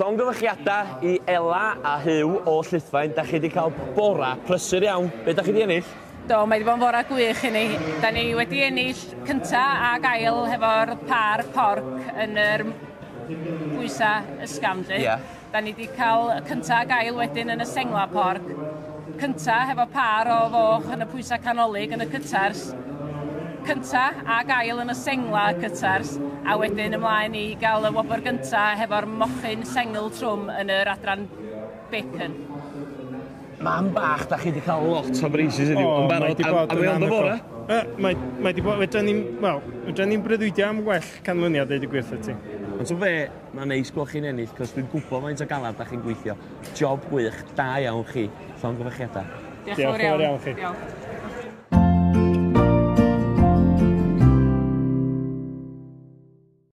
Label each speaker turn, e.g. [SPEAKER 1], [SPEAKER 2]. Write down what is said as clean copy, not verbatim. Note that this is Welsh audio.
[SPEAKER 1] Llongyfarchiadau i Ela a Huw o Llithfaen. Da chi wedi cael bora prysur iawn. Be da chi wedi ennill?
[SPEAKER 2] Do, mae wedi bod yn fora gwych i ni. Da ni wedi ennill cynta ac ail hefo'r pâr porc yn yr pwysa ysgafn 'lly.
[SPEAKER 1] Ie.
[SPEAKER 2] Da ni wedi cael cynta ac ail wedyn yn y sengla porc. Cynta hefo pâr o foch yn y pwysa canolig yn y cytars. Cynta ac ail yn y sengla cytars. A wedyn ymlaen i gael y wobr gynta hefo'r mochyn sengl trwm yn yr adran bacon.
[SPEAKER 1] Mam bach, da chi wedi cael lot o breises heddiw yn
[SPEAKER 3] mae
[SPEAKER 1] barod.
[SPEAKER 3] 'di bod
[SPEAKER 1] A
[SPEAKER 3] yn
[SPEAKER 1] mae ond y
[SPEAKER 3] anhygoel.
[SPEAKER 1] bore.
[SPEAKER 3] Mae, mae 'di bod, fedra ni'n, wel, fedra ni'n breuddwydio am well canlyniad, deud y gwir wrthat ti.
[SPEAKER 1] Ond so fe, mae'n neis gweld chi'n ennill, cos dwi'n gwybod faint o galad da chi'n gweithio. Job gwych, da iawn chi. Llongyfarchiadau.
[SPEAKER 2] Diolch
[SPEAKER 3] Diolch
[SPEAKER 2] yn
[SPEAKER 3] yn fawr iawn chi.
[SPEAKER 2] Diolch.